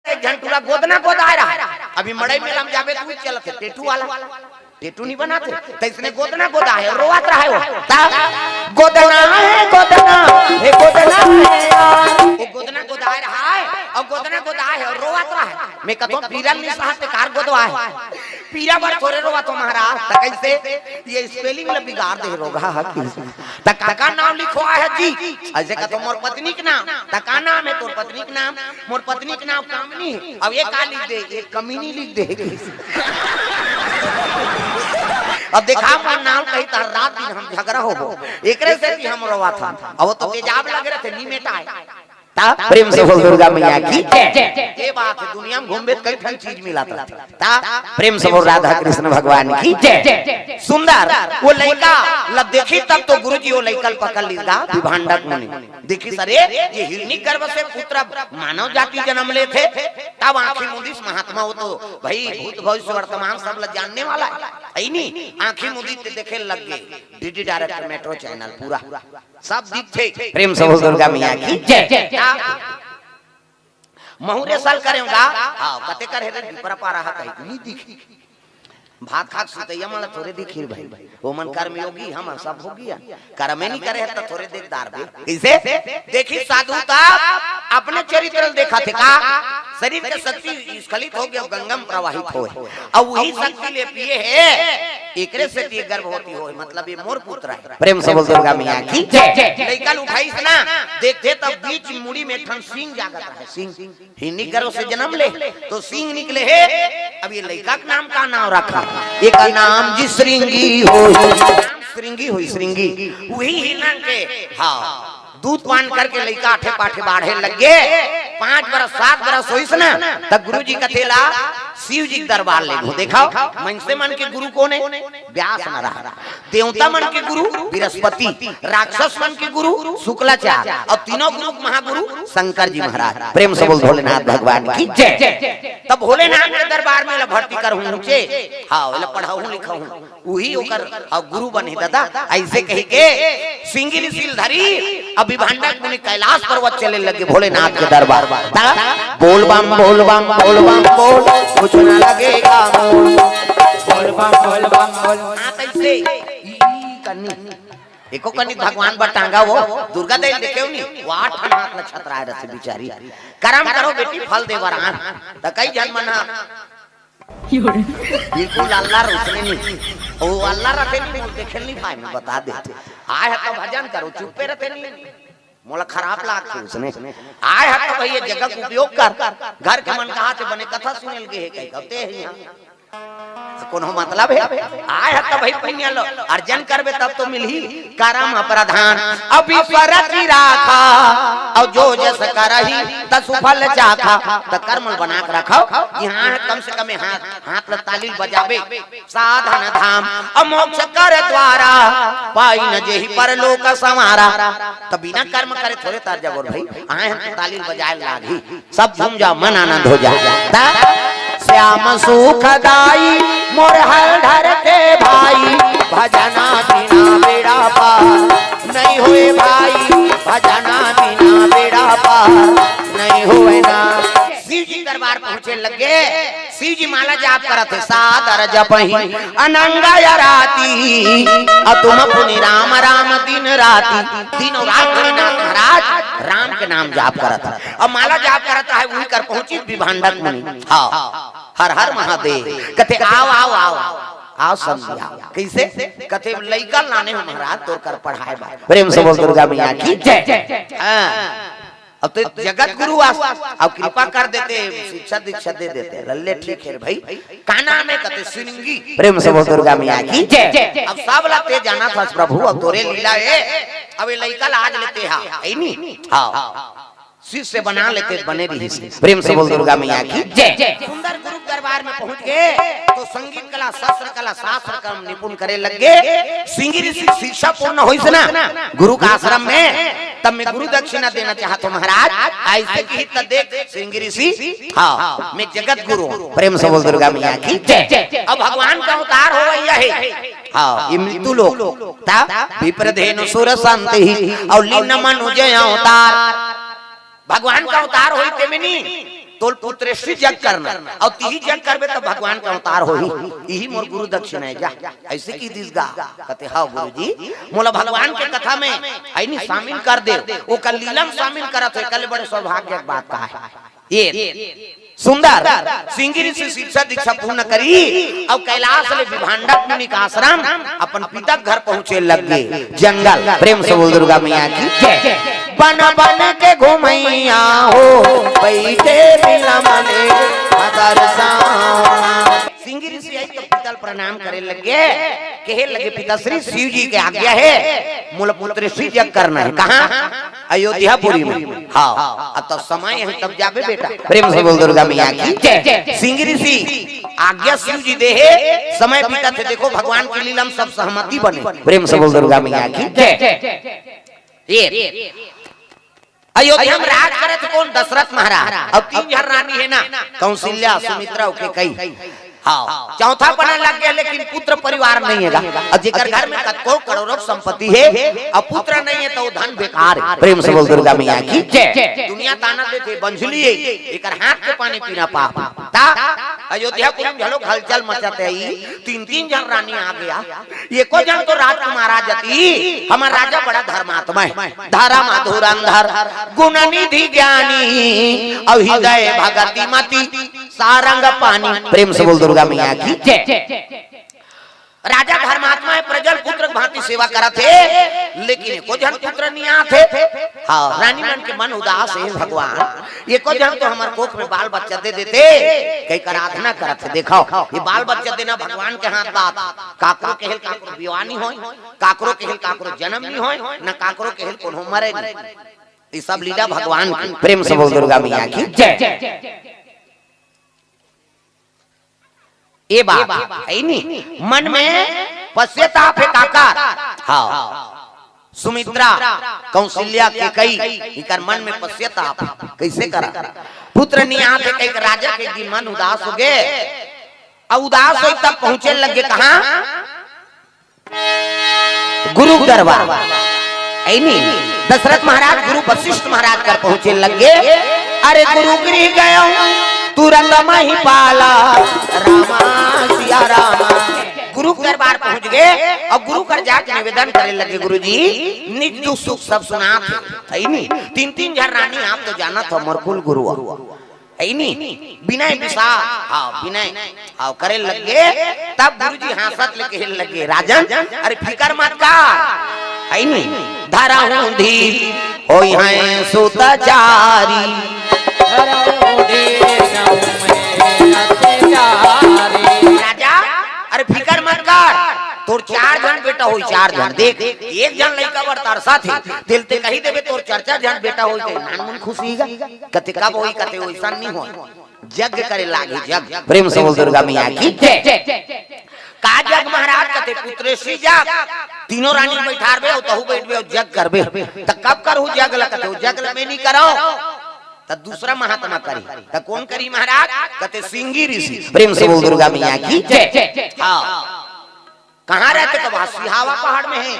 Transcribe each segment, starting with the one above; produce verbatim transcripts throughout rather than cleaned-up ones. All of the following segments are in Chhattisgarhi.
एक झन टूरा गोदना गोदाय रहा। अभी मड़ई मेला में जाबे त चलत हे टेटू वाला, टेटू नहीं बनाते, त इसने गोदना गोदाय हे, रोवत रहा हे वो। ता गोदना हे गोदना, हे गोदना हे यार। वो गोदना गोदाय रहा हे अउ गोदना गोदाय हे, रोवत रहा हे। मैं कहता हूँ पीरा ल नहीं सहत ते कार गोदवाय हे। पीरा बर थोरे रोवत हो महाराज, त कइसे? ये स्पेलिंग ल बिगाड़ दे रोगहा ह। त का का नाम लिखवाय हे जी? अइसे कहत हो मोर पत्नी के नाम। त का नाम हे तोर पत्नी के नाम? मोर पत्नी के नाम कामनी हे। अब ये का लिख दे? ये कमीनी लिख दे। अब देखा मोर नाम कही त रात दिन हम झगड़ा होबो। एकरे से भी हम रोवत हन। अब वो तो तेजाब लगे रहिथे, नी मेटाय। ता प्रेम से बोल दुर्गा मैया की जय। ये बात हे, दुनिया में घूमबे त कई ठन चीज मिलत रहिथे। ता प्रेम से बोल राधा कृष्ण भगवान की जय। सुंदर, वो लइका ल देखिस तब तो गुरुजी वो लइका ल पकड़ लिस गा, विभांडक मुनि। देखिस अरे, ये हिरणी गर्भ से पुत्र मानव जाति जन्म लेथे। तब आंखी मुंदिस महात्मा, वो तो भाई भूत भविष्य वर्तमान सब ल जानने वाला हे, हे नी? आंखी मुंदिस ते देखे लग गे। डीडी डायरेक्टर मेट्रो चैनल पूरा सब दिखथे। प्रेम से बोल दुर्गा मैया की जय। का? महूं rehearsal करेंव गा। हाँ, कते कर हे रे, डिपरा पारा हा कही, नहीं दिखी। भात खा के सुतइया मन ला थोरे दिखी रे भाई। वो मन कर्मयोगी, हम सब भोगी हन। कर्मे नहीं करे हे त थोरे देखदार बे। कइसे? देखिस साधु त अपने चरित्र ल देखथे का? शरीर के शक्ति स्खलित हो गे, गंगा में प्रवाहित होय। अब वही शक्ति ले पिए हे, एकरे से ये गर्भवती होय, मतलब ये मोर पुत्र हे। प्रेम से बोल दुर्गा मैया की जय। लइका ल उठाइस ना, देखथे तब बीच मुड़ी में एक ठन सींग जागत रहे, सींग। हिरणी गर्भ से जन्म ले तो सींग निकले हे। अब ये लइका के नाम का नाम रखा? एकर नाम जी श्रृंगी होही। श्रृंगी होही, श्रृंगी। वही हिरना के, हाँ, दूध पान करके लइका आठे पाठे बाढ़े लग गे। पांच बरस, सात बरस होइस ना, त गुरुजी कथे ला शिव जी के दरबार लेगहूं। देखव, मनसे मन के गुरु कोन हे? व्यास नारायण। देवता मन के गुरु बृहस्पति, राक्षस मन के गुरु शुक्लाचार्य, अउ तीनों गुरु के महागुरु शंकर जी महाराज। प्रेम से बोल भोलेनाथ भगवान की जय। त भोलेनाथ के दरबार में एला भर्ती करहूं ऊंचे, हाँ, एला पढ़ाहूं लिखाहूं, उही ओकर अउ गुरु बनही दादा। अइसे कहिके श्रृंगी ऋषि ल धरिस, अब विभांडक मुनि कैलाश पर्वत चले लगे भोलेनाथ के दरबार। ता बोल बम बोल बम बोल बम बोल, कुछ न लगेगा मोल। बोल बम बोल बम बोल। हाँ, तइसे ई, ई कन्नी, एको कन्नी भगवान बर टांगा वो, दुर्गा देवी ल देखेव नी, वो आठ ठन हाथ ल छतराय रथे बिचारी। करम करो बेटी, फल दे बर आन। त कई झन मन ह बिल्कुल अल्लर ओइसने नहीं। वो अल्लर रथे नहीं, मोला देखे नहीं पाए, मैं बता देते। आय ह त भजन करो, चुप्पे रथे नहीं। मोला खराब लागथे ओइसने। आय ह त भइया जगह के उपयोग कर, घर के मन कहाथे बने कथा सुने ल गे हे कही, कहते हैं यहाँ। त कोनो मतलब हे? आय ह त भई पहिया लो, अर्जन करबे तब तो मिलही। करम प्रधान अभी सरति राखा, अउ जो जस करही तसु फल चाखा। त कर्म ल बना के रखव, यहाँ कम से कम हाथ, हाथ ल ताली बजाबे। साधन धाम अउ मोक्ष कर द्वारा, पाई न जेहि परलोक संवारा। त बिना कर्म करे थोरे तर जाबो रे भई, आय ह त ताली बजाय लागही। सब झूम जाव, मन आनंद हो जाय। त श्याम सुखदाई मोर हल धरते भाई, भजना बिना बेड़ा पार नहीं होय भाई, भजना बिना बेड़ा पार नहीं होय ना। शिव जी दरबार पहुंचे लगे, शिव जी माला जाप करत हे, सादर जपही अनंग आराती, अतुम पुनि राम राम दिन राती। दिन अउ रात हरिनाथ महाराज राम के नाम जाप करत हे। अब माला जाप करत हे, उही कर पहुंचिस विभांडक मुनि। हाँ, हर हर महादेव। कथे, "आव, आव, आव, आव संध्या।" कइसे? कथे, "लइका लाने हंव महाराज, तोर कर पढ़ाय बर।" प्रेम से बोल दुर्गा मैया की जय। हाँ। अब तो जगत गुरु आस, अब कृपा कर देते, शिक्षा दीक्षा दे देते, लल्ले ठीक हे रे भई। का नाम हे? कथे, "श्रृंगी।" प्रेम से बोल दुर्गा मैया की जय। अब सब ला ते जानत हस प्रभु, अब तोरे लीला हे। अब ये लइका ला आज लेते हा, हे नी? हाँ। शिष्य बना लेते बने रहिस। प्रेम से बोल दुर्गा मैया की जय। सुंदर गुरु दरबार में पहुंच गे तो संगीत कला, शस्त्र कला, शास्त्र कर्म निपुण करे लग गे। श्रृंगी ऋषि शिक्षा पूर्ण होइस ना गुरु का आश्रम में, तब मैं गुरु दक्षिणा देना चाहत हंव महाराज। अइसे कही त देख श्रृंगी ऋषि, हाँ, मैं जगत गुरु हंव। प्रेम से बोल दुर्गा मैया की जय। अब भगवान का अवतार होवइया हे, हाँ, ये मृत्यु लोक। त विप्र धेनु सुर संत ही अउ लीन मनुज अवतार। भगवान का अवतार होही तेमे नी। तोल पुत्रेसी जग करना, अउ तिही जग करबे त भगवान के अवतार होही। इही मोर गुरु दक्षिणा हे, जा। अइसे कहि दिस गा। कथे, "हव गुरुजी, मोला भगवान के कथा में अइनी शामिल कर दे, ओकर लीला में शामिल करत हे, एकर ले बड़े सौभाग्य के बात का हे?" ये सुंदर सिंगी ऋषि शिक्षा दीक्षा पूर्ण करी अउ कैलाश ले विभांडक मुनि का आश्रम अपन पिता के घर पहुंचे लग गे। जंगल, प्रेम से बोल दुर्गा मैया की जय। बन बन के घुमैया हो, बैठे बिलमले अदरसा। सिंगी ऋषि आई तो पिता ल प्रणाम करे लग गे, कहे लग गे, "पिताश्री, शिव जी के आज्ञा हे, मोला पुत्रेसी जग करना हे।" कहाँ? अयोध्यापुरी में। हाँ, अब तो समय हे, तब जाबे बेटा। प्रेम से बोल दुर्गा मैया की जय। सिंगी ऋषि आज्ञा शिव जी दे हे, समय बीतत हे, देखो भगवान के लीला में सब सहमति बने। प्रेम से बोल दुर्गा मैया की जय। ये अयोध्या में राज करत कोन? दशरथ महाराज। अउ तीन झन रानी हे ना, कौशल्या, सुमित्रा अउ कैकई। हाँ, चौथा बने लग गे, लेकिन पुत्र परिवार नइ हे गा। अउ जेकर घर में कतको करोड़ों संपत्ति हे अउ पुत्र नइ हे, त ओ धन बेकार हे। प्रेम से बोल दुर्गा मैया की जय। दुनिया ताना देथे, बंझली हे, एकर हाथ के पानी पीना पाप। त अयोध्यापुरी में घलो हलचल मचत हे, तीन तीन झन रानी आ गे। एको झन तो राजकुमार आ जाती, हमर राजा बड़ा धर्मात्मा हे, धर्म धुरंधर गुण निधि ज्ञानी अउ हृदय भगति मति सारंग पानी। प्रेम से बोल दुर्गा मैया की जय। राजा धर्मात्मा हे, प्रजल पुत्र के भांति सेवा करत हे, लेकिन एको झन पुत्र नइ आत हे। हाँ, रानी मन के मन उदास हे, भगवान, एको झन तो हमर कोख में बाल बच्चा दे देते, कहिके आराधना करत हे। देखव, ये बाल बच्चा देना भगवान के हाथ बात। काकरो केहेल काकरो बियाह नइ होय, काकरो केहेल काकरो जनम नइ होय, न काकरो केहेल कोनो मरे नइ। ये सब लीला भगवान की। प्रेम से बोल दुर्गा मैया की जय। ए बात हे नी, मन में पश्चाताप हे काकर? हाँ, सुमित्रा, कौशल्या, कैकई, इकर मन में पश्चाताप हे। कइसे करा? पुत्र नइ आत हे कहिके राजा के एक दिन मन उदास हो गे। अब उदास होय तब पहुंचे लग गे कहाँ? गुरु के दरबार। हे नी, दशरथ महाराज गुरु वशिष्ठ महाराज कर पहुंचे लग गे। अरे गुरु गृह गयो तुरंत महिपाला, रामा सिया रामा। गुरु के दरबार पहुंच गे अउ गुरु कर जाके निवेदन करे लग गे, "गुरु जी, निज दुख सुख सब सुनात हे।" हे नी, तीन तीन झन रानी, आप तो जानत हव मोर कुल गुरु हे। हे नी, विनय विशाल, हाँ, विनय, हाँ, करे लग गे। तब गुरुजी हाँसत ले कहे लग गे, "राजन, अरे फिकर मत कर।" हे नी, धरहूँ धीर होइहैं सुत चारी। धरहूँ धीर होइहैं अति चारी। राजा, अरे फिकर मत कर, तोर चार झन बेटा होई, चार झन। देख, एक झन लइका बर तरसत हे, तेला ते कहि देबे तोर चार चार झन बेटा होई, ते नानमुन खुशी गा। कथे कब होई, कथे ओइसन नइ होय। यज्ञ करे लागही, यज्ञ। प्रेम से बोल दुर्गा मैया की जय। का यज्ञ महाराज? कथे पुत्रेसी यज्ञ। तीनों रानी बइठारबे अउ तहूँ बइठबे अउ यज्ञ करबे। त कब करहू यज्ञ ला? कथे ओ यज्ञ ला मैं नइ करंव, त दूसरा महात्मा करही। त कोन करही महाराज? कथे सिंगी ऋषि। प्रेम से बोल दुर्गा मैया की जय। हाँ। कहाँ रहिथे? कबा सिहावा पहाड़ में हे,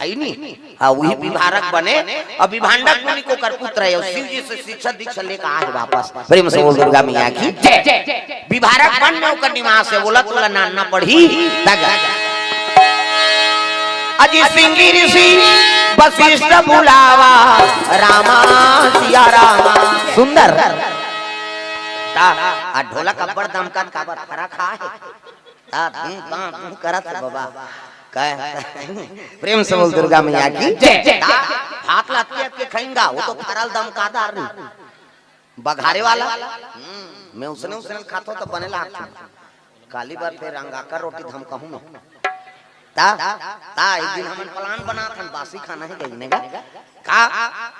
हे नी? हाँ, उही विभारक बने। अउ विभांडक मुनि के ओकर पुत्र हे, अउ शिव जी से शिक्षा दीक्षा लेके आए हे वापस। प्रेम से बोल दुर्गा मैया की जय। विभारक वन में ओकर निवास हे, ओला तोला नानना पड़ही। तग अजी सिंगी ऋषि वशिष्ठ बुलावा, रामा सिया रामा। सुंदर। ता, आ ढोलक अब्बड़ दमकत काबर? फरक हे। ता धूम पां धूम करत हे बाबा। कहे, प्रेम से बोल दुर्गा मैया की जय। ता हाथ ला अतके अतके खइंगा, ओ तो फरल दमकादार नहीं। बघारे वाला, हम्म, मैं उसने उसने खाथों त बने लागथे। काली बर फेर अंगाकर रोटी धमकाहूँ मैं। ता, ता एक दिन हमन plan बनात हन, बासी खाना हे कहिने गा। का?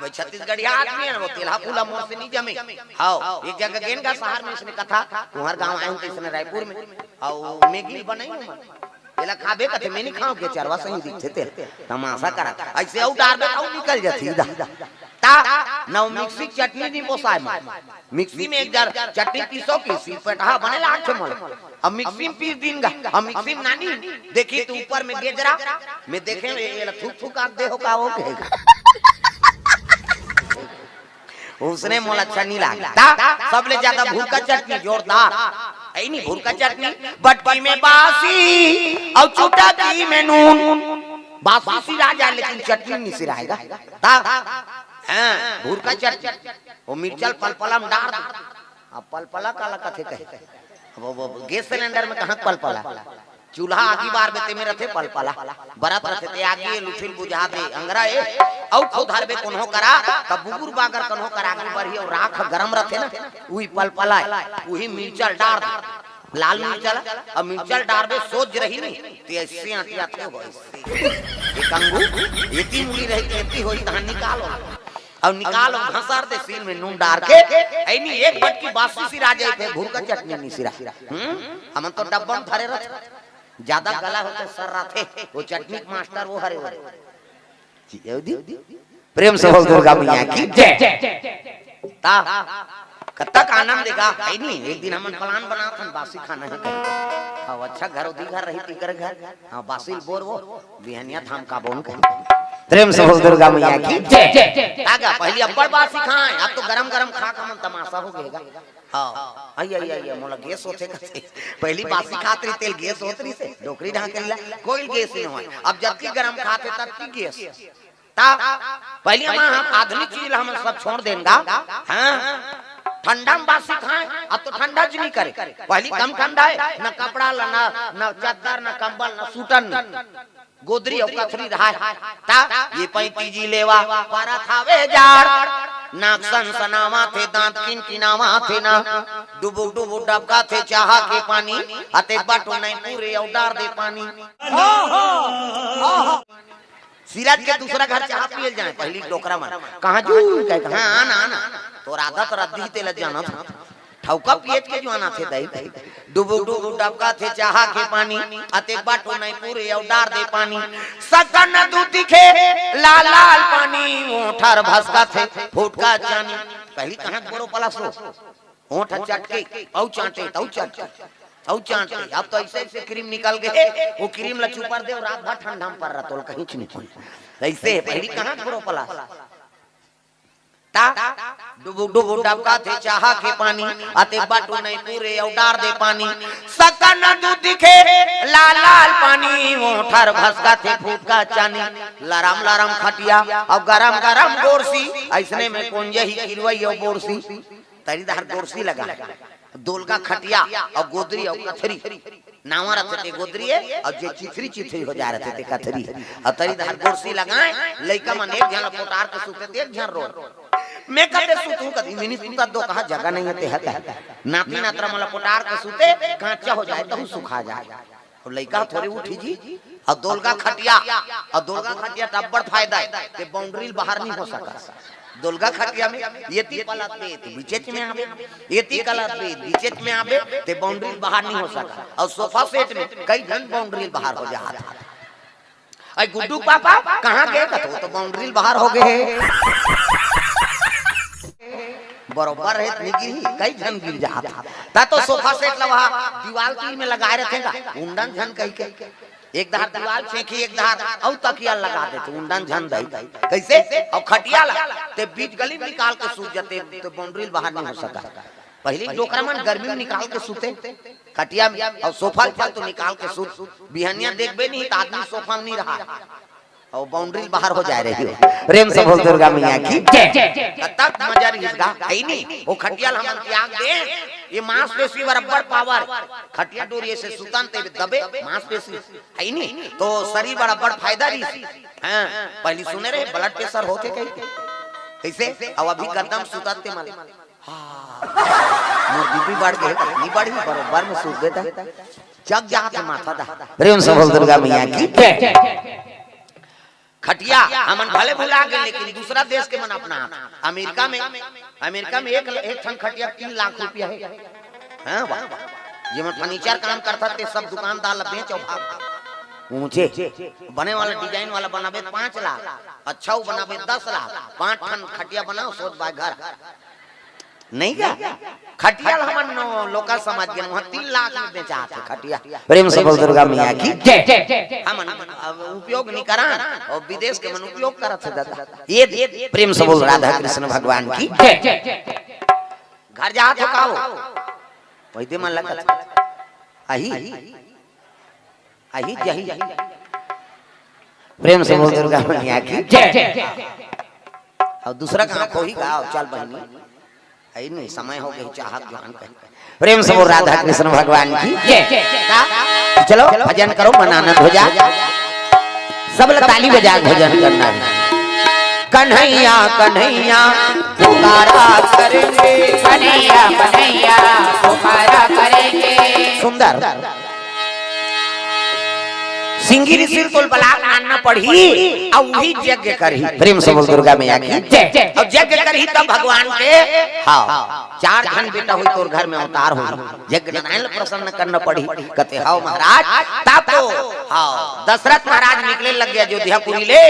मैं छत्तीसगढ़िया आदमी हन, ओ तेलहा फूला मोर से नइ जमे। हव, एक जगह गेन गा शहर में, इसने कथा, तुम्हर गाँव आए हन त इसने रायपुर में। अउ मैगी बनाई हूँ मैं। एला खाबे कथे, मैं नइ खांव के, चरवा सही दिखथे तेला। तमाशा करा। अइसे अउ डारबे त अउ निकल जाथे इधर। ता, न ओ मिक्सी चटनी नइ पोसाय मैं। मिक्सी में एक जार चटनी पीसों कि सिलपटहा बने लागथे मोला। अब मिक्सी में पीस दिन गा, अब मिक्सी में नानी, देखी त ऊपर में गेजरा, मैं देखेंव एला थूक थूक आत देहूँ का ओ कहेगा। उसने मोला अच्छा नहीं लागे। ता, सबले ज्यादा भुरका चटनी जोरदार। ऐ नहीं भुरका चटनी, बटकी में बासी अउ चुटकी में नून। बासी सिरा जाए लेकिन चटनी नहीं सिराएगा। ता, हाँ, भुरका चटनी, वो मिर्चल पलपला में डार दे। अब पलपला काला कथे कहे, वो, वो गैस सिलेंडर में कहाँ पलपला? चूल्हा आगी बार बेते में रथे पलपला, बरत रथे ते आगी लुठिन बुझा दे अंगरा ए, अउ खो धरबे कोनो करा, तब बुबुर बागर कोनो करा आगी बरही अउ राख गरम रथे ना, उही पलपला ए, उही मिर्चल डार दे, लाल मिर्चल, अब मिर्चल डारबे सोच रही नहीं, ते ऐसे आंटी आते हो ऐसे। एक अंगू, एती मुड़ी रही ते एती होई तहां निकालो। अउ निकाल अउ घसर दे सील में नून डार के, ऐनी एक बटकी बासी सिरा जाए, फेर भुरका चटनी नहीं सिरा। हम्म? हमन तो डब्बा में धरे रहत, ज्यादा गला होते सर रहते, वो चटनी के मास्टर वो हरे वो। जी, ये दी? प्रेम से बोल दुर्गा मैया की जय। ता, कतक आनंद देगा, है नहीं? एक दिन हमन प्लान बनात हन, बासी खाना है कहीं। हाँ, अच्छा घर उदी घर रही, तीकर घर। हाँ, बासी बोर वो। बिहनिया थाम का बोन कही। प्रेम से बोल दुर्गा मैया की जय। आगा पहली अब्बड़ बासी खाए, अब तो गरम गरम खा के मन तमाशा हो गएगा। हाँ, आई आई आई, मोला गैस होथे कथे। पहली बासी खात रही तेल गैस होत रही से, डोकरी ढांके ला, कोई गैस नहीं होय। अब जबकि गरम खाते तब की गैस। ता पहली हम, हम आधुनिक चीज ला हमन सब छोड़ देन गा। हाँ, ठंडा में बासी खाए, अब तो ठंडा ज नहीं करे। पहली कम ठंडा है, न कपड़ा ला, न, न चद्दर, न कंबल, न सूटन, न गोदरी अउ कथरी रहाय। ता ये पैंती जी लेवा परत हावे जाड़, नाक सन सनावा थे, दांत किन किनावा थे ना, डुबुक डुबुक डबका थे चाहा के पानी, अतेक बाटो नहीं पूरे अउ डार दे पानी। सिराज के दूसरा घर चाहा पियल जाए, पहली डोकरा मन कहाँ जू कहे, हाँ, आना, आना, तोर आदत रद्दी तेला जानत हूँ। ठौका पियत के जुआना थे दई। डुबुक डुबुक डबका थे चाहा के पानी, अतेक बाटो नहीं पूरे अउ डार दे पानी। सकन दूध दिखे लाल लाल पानी, ओठर भसका थे फुटका चानी। पहली कहाँ बोरो पला सो, ओठ चटके, अउ चाटे, तउ चटके, अउ चाटे। अब तो ऐसे ऐसे क्रीम निकल गए, वो क्रीम ला चुपर दे, रात भर ठंडा में पर रहा, तोल कहीं नहीं। ऐसे पहली कहाँ बोरो पला ता डुबुक डुबुक डबका थे चाहा के पानी, अतेक बाटो नहीं पूरे अउ डार दे पानी। सकन दूध दिखे लाल लाल पानी, ओठर भसका थे फुटका चानी। लरम लरम खटिया अउ गरम गरम गोरसी, ऐसने में कोन जही किरवई अउ बोरसी। तरी डहर गोरसी लगा, दोलगा खटिया अउ गोदरी अउ कथरी। नावा रथे ते गोदरी ए, अउ जे चिथरी चिथरी हो जा रथे ते कथरी। अउ तरी डहर गोरसी लगाए, लइका मन एक झन ल पोटार के सुते ते एक झन रोए। मैं कते सुतूं, कती मिनी सुता दो कहा जगह नहीं है ते है कहा। नाती नातरा मन ल पोटार के सुते, कांचा हो जाए तहु सुखा जाए। अउ लइका थोरे उठी जी, अउ दोलगा खटिया, अउ दोलगा खटिया त अब्बड़ फायदा है, ते बाउंड्री ल बाहर नहीं हो सका। दोलगा खटिया में एती पलत बे ते बीचेच में आबे, एती कलत बे बीचेच में आबे, ते बाउंड्री ल बाहर नहीं हो सका। अउ सोफा सेट में कई झन बाउंड्री ल बाहर हो जात। अई गुड्डू पापा कहाँ गए? कथो तो बाउंड्री ल बाहर हो गए। बरोबर है, नहीं गिरी, कई झन गिर जात। ता तो सोफा सेट लवा दीवाल तीर में लगाए रखेगा, उंडन झन कही के। एक धार दीवाल फेंकी, एक धार अउ तकिया लगा देते, उंडन झन दई। कैसे? अउ खटिया ला ते बीच गली में निकाल के सूत जाते, तो बाउंड्री बाहर नहीं हो सका। पहली डोकरा मन गर्मी में निकाल के सूते खटिया में, अउ सोफा ल चल तो निकाल के सूत। बिहनिया देखबे नहीं तो आदमी सोफा में नहीं रहा, अउ बाउंड्री बाहर हो जाए रही हो। प्रेम से बोल दुर्गा मैया की जय। तब मजा रही इसका, है नहीं? वो खटिया ल हमन त्याग दे, ये मांसपेशी बराबर पावर। खटिया डोरी ऐसे सुतन ते दबे मांसपेशी। है नी? तो शरीर बराबर फायदा रही। हाँ, पहली सुने रहे ब्लड प्रेशर होते कहीं। कैसे? अब अभी गर्दन सुताते मन। हाँ। मोर बीपी बढ़ गए, नहीं बढ़ी, बरोबर में सूत देता। जग जात है माथा दा। प्रेम से बोल दुर्गा मैया की जय। खटिया हमन भले भुला गए, लेकिन दूसरा देश के मन अपना अमेरिका में, अमेरिका में एक, एक ठन खटिया तीन लाख रुपया है। हाँ, वाह। जेमन फर्नीचर काम करता ते सब दुकानदार ला बेच अउ भाग। ऊंचे बने वाला डिजाइन वाला बनाबे पाँच लाख, अच्छा वो बनाबे दस लाख, पाँच ठन खटिया बनाओ, सोच बाय घर। नहीं गा? खटिया ल हमन लोका समझ गेन, वहाँ तीन लाख में बेचात हे खटिया। प्रेम से बोल दुर्गा मैया की जय। हमन अब उपयोग नहीं करन, और विदेश के मन उपयोग करत हे दादा। ये दे, प्रेम से बोल राधा कृष्ण भगवान की जय। घर जात हो का हो? वही दे मन लगत। अही, अही जही। प्रेम से बोल दुर्गा मैया की जय। और दूसरा कहाँ खोही का? चल बहनी, अही नहीं, समय हो गई, चाहत जवान कहे। प्रेम से बोल राधा कृष्ण भगवान की जय। का? चलो भजन करो, मन आनंद हो जा। सब लोग ताली बजा के भजन करना है। कन्हैया कन्हैया पुकारा करेंगे। कन्हैया कन्हैया पुकारा करेंगे। सुंदर। सिंगी ऋषि ल तोला बलात मानना पड़ही, अउ वही यज्ञ करही। प्रेम से बोल दुर्गा मैया की जय। अउ यज्ञ करही तब भगवान के, हाँ, चार झन बेटा होही तोर घर में अवतार होही, यज्ञ नारायण ल प्रसन्न करना पड़ही। कथे, "हव महाराज।" तब तो, हाँ, दशरथ महाराज निकले लग गया अयोध्यापुरी ले,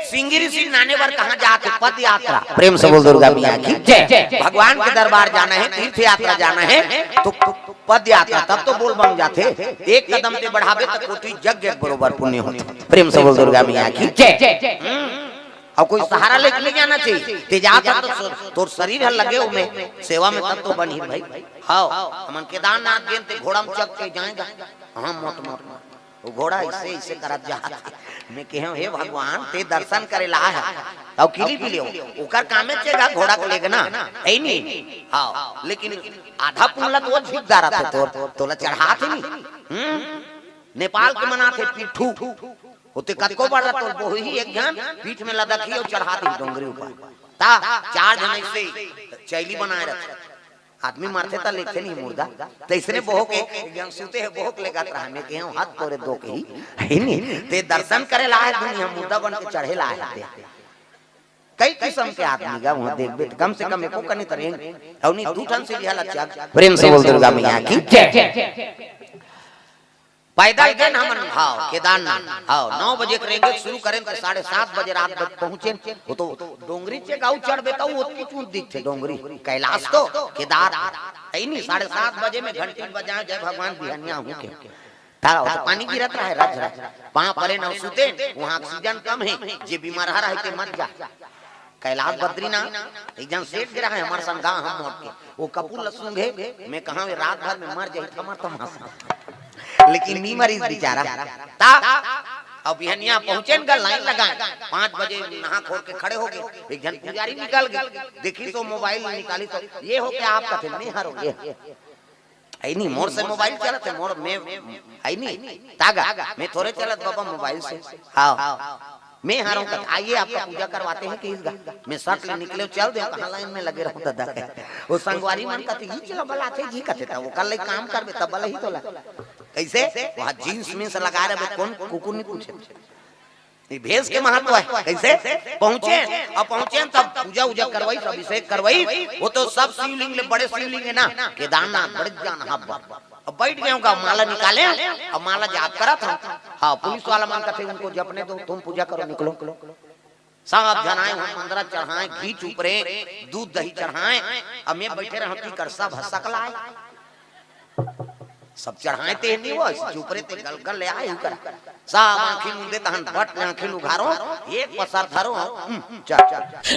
सिंगी ऋषि ल नाने बर कहाँ जात हे? पद यात्रा। प्रेम से बोल दुर्गा मैया की जय। भगवान के दरबार जाना है, तीर्थ यात्रा जाना है, तो पद यात्रा, तब तो बोल बम जाथे। एक कदम ते बढ़ाबे त कोटि यज्ञ के बरोबर पुण्य होथे। प्रेम से बोल दुर्गा मैया की जय। हम्म। अउ कोई सहारा लेके नहीं जाना चाहिए। ते जात हस तो तोर शरीर ह लगे ओमे, सेवा में तब तो बनही भाई। हव, हमन केदारनाथ गेन ते घोड़ा में चघ के जाएगा। हाँ, मत, मत, मत। वो घोड़ा ऐसे, ऐसे करत जात हे। मैं कहेंव, "हे भगवान, ते दर्शन करे ला आय हस, अउ किली पी ले।" ओकर कामे चेगा घोड़ा के लेगना, है नी? हाँ, लेकिन आधा पुल्ला तो वो झिक डारत हे तोर, तोला चढ़ात हे नी। हम्म? नेपाल के मन आथे पिट्ठू, ओते कतको बड़ रह तोर बोही एक झन, पीठ में लदकही अउ चढ़ा दिही डोंगरी ऊपर। ता चार झन ऐसे चैली बनाए रथे। आदमी मरथे त लेथे नहीं मुर्दा, तैसने बोहो के एक झन सुते हे, बोहो के लेगत रहा। मैं कहेंव, "हद तोरे दो के ही, है नी? ते दर्शन करे ला आय हस दुनिया, मुर्दा बन के चढ़े ला आय हस ते।" कई किस्म के आदमी गा वहाँ देखबे त कम से कम एको कनी त रेंग, अउ नहीं दू ठन सीढ़िया ला चघ। प्रेम से बोल दुर्गा मैया की जय। पैदल गेन हमन, हव, केदारनाथ, हव, नौ बजे के रेंगे शुरू करेन त साढ़े सात बजे रात तक पहुँचेन। वो तो डोंगरी चेगा, अउ चढ़बे त वो ओतकी चूंत दिखथे डोंगरी, कैलाश तो, केदार, है नी? साढ़े सात बजे में घंटी बजाए, "जय भगवान, बिहनिया आहूँ" के। ता, वो तो पानी गिरत रहे, रज, रज। पाँव परेन अउ सुतेन, वहाँ ऑक्सीजन कम हे, जे बीमार रहे ते मर जा। कैलाश बद्रीनाथ, एक झन सेठ गे रहे हमर संग, हम मोट के। वो कपूर ल सूंघे, मैं कहेंव, "ए रात भर में मर जाही त हमर तमाशा।" लेकिन नी मरिस बेचारा। ता, अउ बिहनिया पहुँचेन गा, लाइन लगाएन। पाँच बजे नहा खोर के खड़े होगे। एक झन पुजारी निकल गे। देखिस तो मोबाइल निकालिस तो, "ये हो क्या आप?" कथे, "मैं हरों, ये।" है नी, मोर से मोबाइल चलत हे, मोर में, है नी, ता गा, मैं थोरे चलत बाबा मोबाइल से। हव, मैं हरों कथे, "आइए, आपका पूजा करवाते हैं" कहिस गा। मैं सट ले निकलेंव, चल देंव, कहाँ लाइन में लगे रहूँ दादा। वो संगवारी मन कथे, "ई चला बलाथे जी" कथे, "त ओकर ले काम करबे, तब बलही तोला।" कैसे? वहाँ जींस मींस लगा रहे, कोन कुकुर नहीं पूछे। ये भेष के महत्व हे। कैसे? पहुँचेन, अउ पहुँचेन तब पूजा उजा करवाइस, अभिषेक करवाइस, वो तो सब शिवलिंग ले बड़े शिवलिंग हे ना, केदारनाथ बड़े जान हब्बा। अब बैठ गेंव गा, माला निकालेंव, अब माला जाप करत हँव। हाँ, पुलिस वाला मन कथे, "उनको जपने दो, तुम पूजा करो, निकलो।" सब झन आए, वहाँ मंदरा चढ़ाए, घी चुपरे, दूध दही चढ़ाए, अब मैं बैठे रहूँ, की कर सब हँस सकलाए। सब चढ़ाए ते नहीं वो, चुपरे ते गल गल ले आए उकर। सब आँखी मूंदे तहन बट ले आँखी उघारो, एक पसर धरो, हम्म, चल, चल, चल।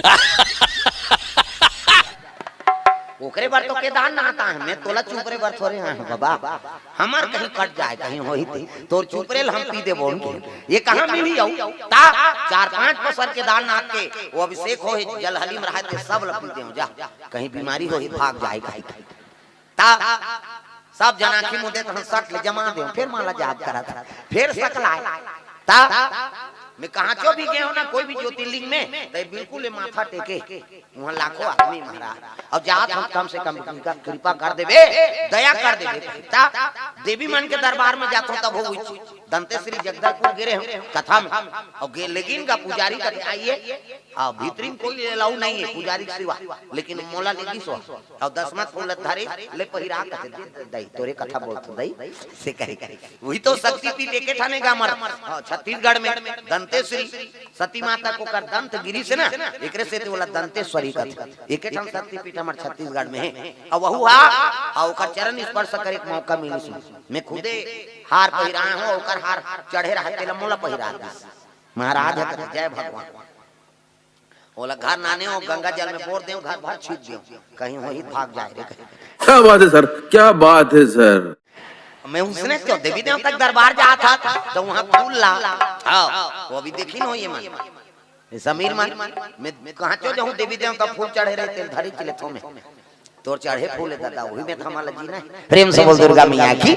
ओकरे बर तो केदारनाथ आए हँव, मैं तोला चुपरे बर थोरे आए हँव बाबा। हमर कहीं कट जाए, कहीं होही ते, तोर चुपरे ल हम पी देबो उनके। ये कहाँ मिली अउ? ता चार पाँच पसर केदारनाथ के, वो अभिषेक होही, जल हलीम रहे ते सब ल पी देंव जा। कहीं बीमारी होही, भाग जाए कहीं। ता सब झन आँखी मूंदे तहन सट ले जमा देंव, फेर माला जाप करत हँव, फेर सकलाए। ता मैं कहाँ चो भी गेंव ना, कोई भी ज्योतिर्लिंग में, त बिल्कुल ये माथा टेके, वहाँ लाखों आदमी महाराज। अब जात हँव, कम से कम कृपा, कृपा कर देबे, दया कर देबे। ता देवी मन के दरबार में जात हँव, तब हो दंतेश्वरी जगदलपुर गे रहेंव कथा में, अउ गे लेकिन गा पुजारी कथे, "आइए।" हाँ, भीतरी में कोई अलाउ नहीं हे पुजारी के सिवा, लेकिन मोला लेगिस ओ, अउ दसमत फूल धरे ले पहिरा कथे, "दे, दे, दई, तोरे कथा बोलत दई," से कहे, कहे। वही तो शक्तिपीठ एके ठाने गा हमर, हाँ, छत्तीसगढ़ में दंत दंतेश्वरी, सती माता के ओकर दंत गिरिस ना, एकरे सेती ओला दंतेश्वरी कथे। एके ठन शक्तिपीठ हमर छत्तीसगढ़ में हे। अउ वहू हा, अउ ओकर चरण स्पर्श करे के मौका मिलिस। मैं खुदे हार पहिराए हूँ, ओकर हार चढ़े रहे, तेला मोला पहिरा दिस। महाराज ह कथे, "जय भगवान।" ओला घर नाने हो, गंगा जल में बोर देव, घर भर छीट देव, कहीं वही भाग जाए रे कहीं। क्या बात है सर, क्या बात है सर। मैं उसने क्यों देवी देवता के दरबार जात हा, तो वहाँ फूल ला। हाँ, वो अभी देखी न हो ये मन। ये समीर मन, मैं कहाँ चो जाऊँ, देवी देवता फूल चढ़े रहे, तेल धरी के लेथो मैं। तोर चढ़े फूल है दादा, वही में थमा लगी ना। प्रेम से बोल दुर्गा मैया की।